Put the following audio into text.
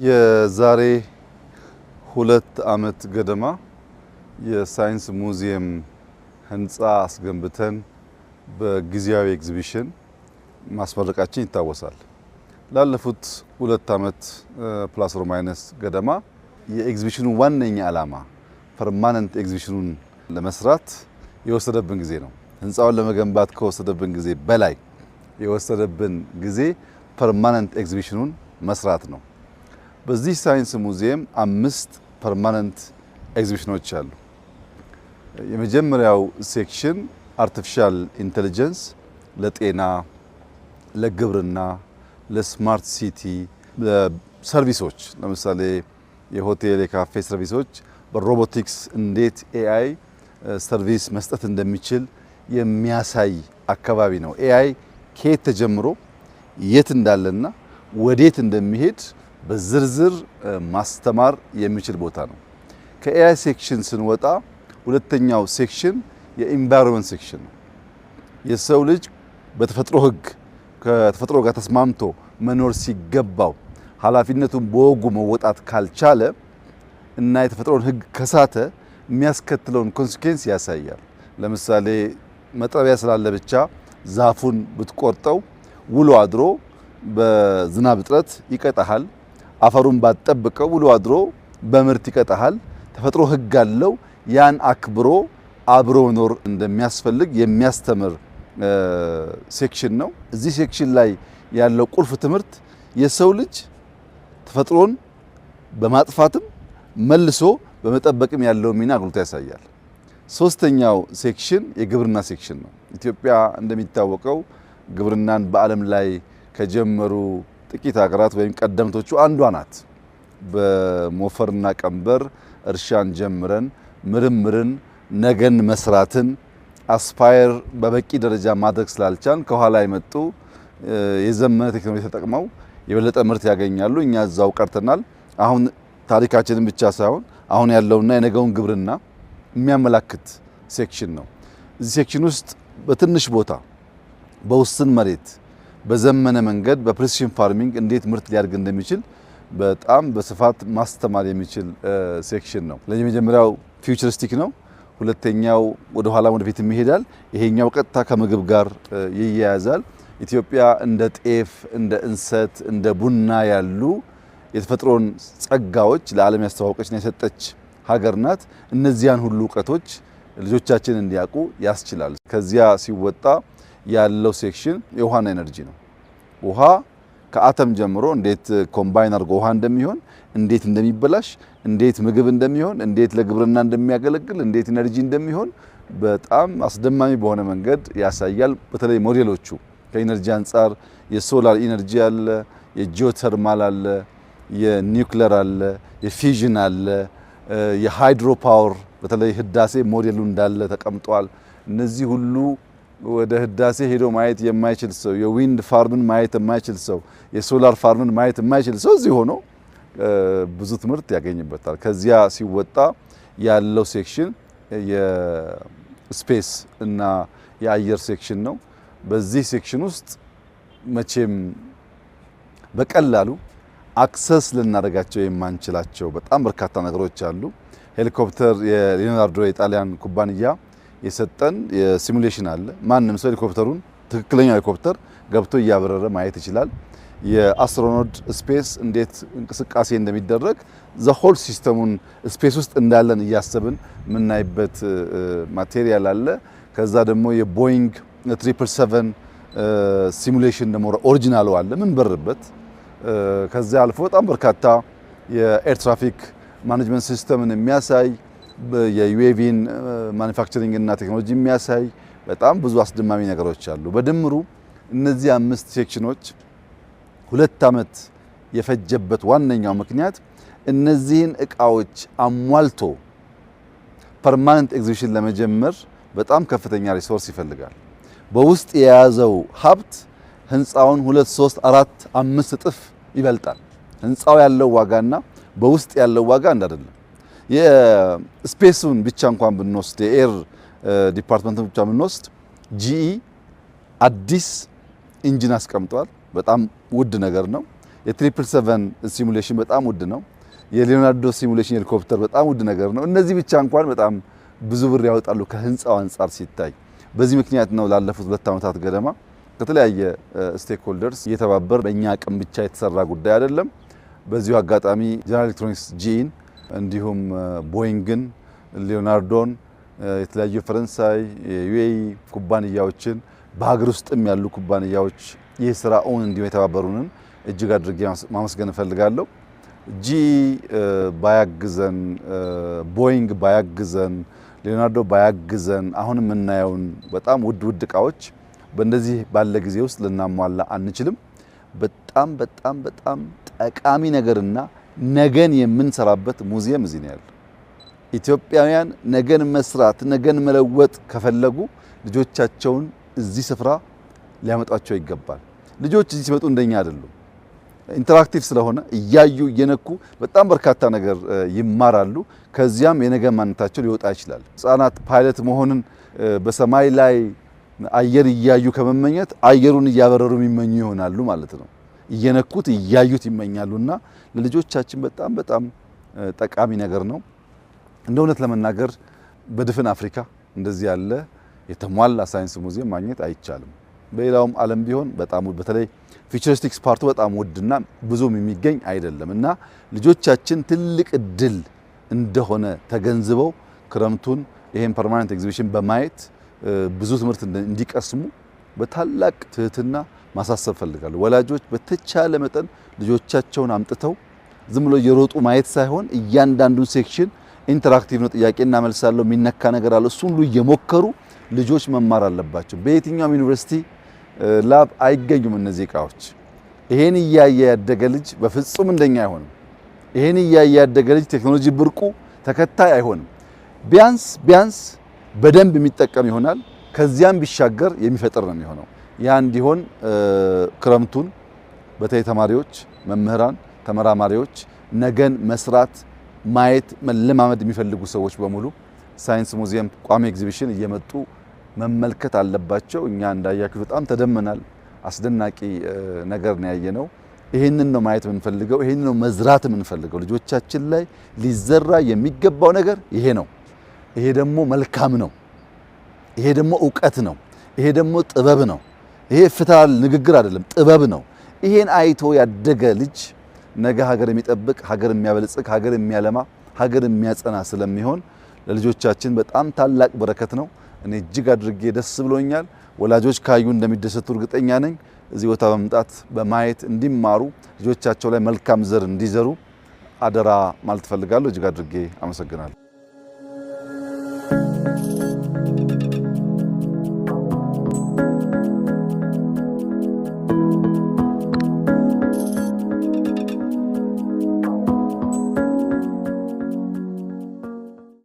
የዛሬ 2 ዓመት ገደማ የሳይንስ ሙዚየም ህንፃ አስገንብተን በጊዜያዊ ኤግዚቢሽን ማስመረቃችን ይታወሳል። ላለፉት 2 ዓመት plus or minus ገደማ የኤግዚቢሽኑ ዋነኛ ዓላማ permanent ኤግዚቢሽኑን ለመስራት የወሰደብን ጊዜ ነው። ህንፃውን ለመገንባት ከወሰደብን ጊዜ በላይ የወሰደብን ጊዜ permanent ኤግዚቢሽኑን መስራት ነው። በዚህ ሳይንስ ሙዚየም አምስት permanent ኤግዚቢሽኖች አሉ። የመጀመሪያው section artificial intelligence ለጤና፣ ለግብርና፣ ለ smart city፣ service ኦች፣ ለምሳሌ የሆቴል የካፌ service ኦች በ robotics እንዴት AI service መስጠት እንደሚችል የሚያሳይ አካባቢ ነው። AI ከየት ተጀምሮ የት እንዳለና ወዴት እንደሚሄድ በዝርዝር ማስተማር የሚችል ቦታ ነው። ከ AI section ስንወጣ ሁለተኛው section የ environment section ነው። የሰው ልጅ በተፈጥሮ ሕግ ከተፈጥሮ ጋር ተስማምቶ መኖር ሲገባው ኃላፊነቱን በወጉ መወጣት ካልቻለ እና የተፈጥሮን ሕግ ከሳተ የሚያስከትለውን consequence ያሳያል። ለምሳሌ መጥረቢያ ስላለ ብቻ ዛፉን ብትቆርጠው ውሎ አድሮ በዝናብ እጥረት ይቀጣሃል። አፈሩን ባትጠብቀው ውሎ አድሮ በምርት ይቀጣሃል። ተፈጥሮ ሕግ አለው። ያን አክብሮ አብሮ መኖር እንደሚያስፈልግ የሚያስተምር section ነው። እዚህ section ላይ ያለው ቁልፍ ትምህርት የሰው ልጅ ተፈጥሮን በማጥፋትም መልሶ በመጠበቅም ያለው ሚና አጉልቶ ያሳያል። ሶስተኛው section የግብርና section ነው። ኢትዮጵያ እንደሚታወቀው ግብርናን በዓለም ላይ ከጀመሩ ጥቂት ሀገራት ወይም ቀደምቶቹ አንዷ ናት። በሞፈርና ቀንበር እርሻን ጀምረን ምርምርን፣ ነገን መስራትን aspire በበቂ ደረጃ ማድረግ ስላልቻልን ከኋላ የመጡ የዘመነ ቴክኖሎጂ ተጠቅመው የበለጠ ምርት ያገኛሉ። እኛ እዛው ቀርተናል። አሁን ታሪካችንን ብቻ ሳይሆን አሁን ያለውና የነገውን ግብርና የሚያመላክት section ነው። እዚህ section ውስጥ በትንሽ ቦታ፣ በውስን መሬት፣ በዘመነ መንገድ በ precision farming እንዴት ምርት ሊያድግ እንደሚችል በጣም በስፋት ማስተማር የሚችል section ነው። ለዚህ የመጀመሪያው futuristic ነው። ሁለተኛው ወደ ኋላ ወደፊት ይሄዳል። ይሄኛው ቀጥታ ከምግብ ጋር ይያያዛል። ኢትዮጵያ እንደ ጤፍ፣ እንደ እንሰት፣ እንደ ቡና ያሉ የተፈጥሮን ጸጋዎች ለዓለም ያስተዋወቀችና የሰጠች ሀገር ናት። እነዚያን ሁሉ እውቀቶች ልጆቻችን እንዲያውቁ ያስችላል። ከዚያ ሲወጣ ያለው section የውሃና energy ነው። ውሃ ከአተም ጀምሮ እንዴት combine አድርጎ ውሃ እንደሚሆን፣ እንዴት እንደሚበላሽ፣ እንዴት ምግብ እንደሚሆን፣ እንዴት ለግብርና እንደሚያገለግል፣ እንዴት energy እንደሚሆን በጣም አስደማሚ በሆነ መንገድ ያሳያል። በተለይ ሞዴሎቹ ከ energy አንጻር የ solar energy አለ፣ የጂኦተርማል አለ፣ የኒውክለር አለ፣ የ fusion አለ፣ የ hydro power፣ በተለይ ህዳሴ ሞዴሉ እንዳለ ተቀምጧል። እነዚህ ሁሉ ወደ ህዳሴ ሄዶ ማየት የማይችል ሰው፣ የ wind farm ን ማየት የማይችል ሰው፣ የ solar farm ን ማየት የማይችል ሰው እዚህ ሆኖ ብዙ ትምህርት ያገኝበታል። ከዚያ ሲወጣ ያለው section የ space እና የአየር section ነው። በዚህ section ውስጥ መቼም በቀላሉ access ልናደርጋቸው የማንችላቸው በጣም በርካታ ነገሮች አሉ። ሄሊኮፕተር የሊዮናርዶ የጣሊያን ኩባንያ የሰጠን የ simulation አለ። ማንም ሰው ሄሊኮፕተሩን፣ ትክክለኛ ሄሊኮፕተር ገብቶ እያበረረ ማየት ይችላል። የ astronaut space እንዴት እንቅስቃሴ እንደሚደረግ the whole system ኡን space ውስጥ እንዳለን እያሰብን የምናይበት material አለ። ከዛ ደግሞ የቦይንግ 777 simulation ደግሞ original ኡ አለ ምንበርበት። ከዚያ አልፎ በጣም በርካታ የ air traffic management system ን የሚያሳይ፣ የ UAV ን manufacturing እና ቴክኖሎጂ የሚያሳይ በጣም ብዙ አስደማሚ ነገሮች አሉ። በድምሩ እነዚህ አምስት section ኦች 2 ዓመት የፈጀበት ዋነኛው ምክንያት እነዚህን እቃዎች አሟልቶ permanent exhibition ለመጀመር በጣም ከፍተኛ resource ይፈልጋል። በውስጥ የያዘው ሀብት ህንፃውን ሁለት፣ ሶስት፣ አራት፣ አምስት እጥፍ ይበልጣል። ህንፃው ያለው ዋጋና በውስጥ ያለው ዋጋ አንድ አይደለም። የ space ኡን ብቻ እንኳን ብንወስድ፣ የ air department ኡን ብቻ ብንወስድ GE አዲስ engine አስቀምጧል። በጣም ውድ ነገር ነው። የ 777 simulation በጣም ውድ ነው። የሊዮናርዶ simulation ሄሊኮፕተር በጣም ውድ ነገር ነው። እነዚህ ብቻ እንኳን በጣም ብዙ ብር ያወጣሉ ከህንፃው አንጻር ሲታይ። በዚህ ምክንያት ነው ላለፉት 2 ዓመታት ገደማ ከተለያየ stakeholders እየተባበር፣ በእኛ አቅም ብቻ የተሰራ ጉዳይ አይደለም። በዚሁ አጋጣሚ ጀነራል ኤሌክትሮኒክስ GE ን፣ እንዲሁም ቦይንግን፣ ሊዮናርዶን፣ የተለያዩ የፈረንሳይ፣ የ UAE ኩባንያዎችን፣ በሀገር ውስጥም ያሉ ኩባንያዎች ይህ ስራ እውን እንዲሁም የተባበሩንን እጅግ አድርጌ ማመስገን እፈልጋለሁ። GE ባያግዘን፣ ቦይንግ ባያግዘን፣ ሊዮናርዶ ባያግዘን አሁን የምናየውን በጣም ውድ ውድ እቃዎች በእንደዚህ ባለ ጊዜ ውስጥ ልናሟላ አንችልም። በጣም በጣም በጣም ጠቃሚ ነገርና ነገን የምንሰራበት ሙዚየም እዚህ ነው ያለው። ኢትዮጵያውያን ነገን መስራት፣ ነገን መለወጥ ከፈለጉ ልጆቻቸውን እዚህ ስፍራ ሊያመጧቸው ይገባል። ልጆች እዚህ ሲመጡ እንደኛ አይደሉም። Interactive ስለሆነ እያዩ፣ እየነኩ በጣም በርካታ ነገር ይማራሉ። ከዚያም የነገ ማንነታቸው ሊወጣ ይችላል። ሕፃናት ፓይለት መሆንን በሰማይ ላይ አየር እያዩ ከመመኘት አየሩን እያበረሩ የሚመኙ ይሆናሉ ማለት ነው። እየነኩት፣ እያዩት ይመኛሉና ለልጆቻችን በጣም በጣም ጠቃሚ ነገር ነው። እንደ እውነት ለመናገር በድፍን አፍሪካ እንደዚህ ያለ የተሟላ ሳይንስ ሙዚየም ማግኘት አይቻልም። በሌላውም ዓለም ቢሆን በጣም፣ በተለይ futuristics part ኡ በጣም ውድና ብዙም የሚገኝ አይደለም እና ልጆቻችን ትልቅ እድል እንደሆነ ተገንዝበው ክረምቱን ይሄን permanent exhibition በማየት ብዙ ትምህርት እንዲቀስሙ በታላቅ ትህትና ማሳሰብ ፈልጋለሁ። ወላጆች በተቻለ መጠን ልጆቻቸውን አምጥተው ዝም ብሎ እየሮጡ ማየት ሳይሆን እያንዳንዱን section interactive ነው፣ ጥያቄና መልስ አለው፣ የሚነካ ነገር አለው። እሱን ሁሉ እየሞከሩ ልጆች መማር አለባቸው። በየትኛውም ዩኒቨርሲቲ lab አይገኙም እነዚህ እቃዎች። ይሄን እያየ ያደገ ልጅ በፍጹም እንደኛ አይሆንም። ይሄን እያየ ያደገ ልጅ ቴክኖሎጂ ብርቁ ተከታይ አይሆንም። ቢያንስ ቢያንስ በደንብ የሚጠቀም ይሆናል። ከዚያም ቢሻገር የሚፈጥር ነው የሚሆነው። ያ እንዲሆን ክረምቱን በተለይ ተማሪዎች፣ መምህራን፣ ተመራማሪዎች፣ ነገን መስራት፣ ማየት፣ መለማመድ የሚፈልጉ ሰዎች በሙሉ ሳይንስ ሙዚየም ቋሚ ኤግዚቢሽን እየመጡ መመልከት አለባቸው። እኛ እንዳያችሁ በጣም ተደምመናል። አስደናቂ ነገር ነው ያየነው። ይህንን ነው ማየት የምንፈልገው። ይህንን ነው መዝራት የምንፈልገው። ልጆቻችን ላይ ሊዘራ የሚገባው ነገር ይሄ ነው። ይሄ ደግሞ መልካም ነው። ይሄ ደግሞ እውቀት ነው። ይሄ ደግሞ ጥበብ ነው። ይሄ ፍታል ንግግር አይደለም፣ ጥበብ ነው። ይሄን አይቶ ያደገ ልጅ ነገ ሀገር የሚጠብቅ፣ ሀገር የሚያበለጽግ፣ ሀገር የሚያለማ፣ ሀገር የሚያጸና ስለሚሆን ለልጆቻችን በጣም ታላቅ በረከት ነው። እኔ እጅግ አድርጌ ደስ ብሎኛል። ወላጆች ካዩ እንደሚደሰቱ እርግጠኛ ነኝ። እዚህ ቦታ በመምጣት በማየት እንዲማሩ፣ ልጆቻቸው ላይ መልካም ዘር እንዲዘሩ አደራ ማለት እፈልጋለሁ። እጅግ አድርጌ አመሰግናለሁ።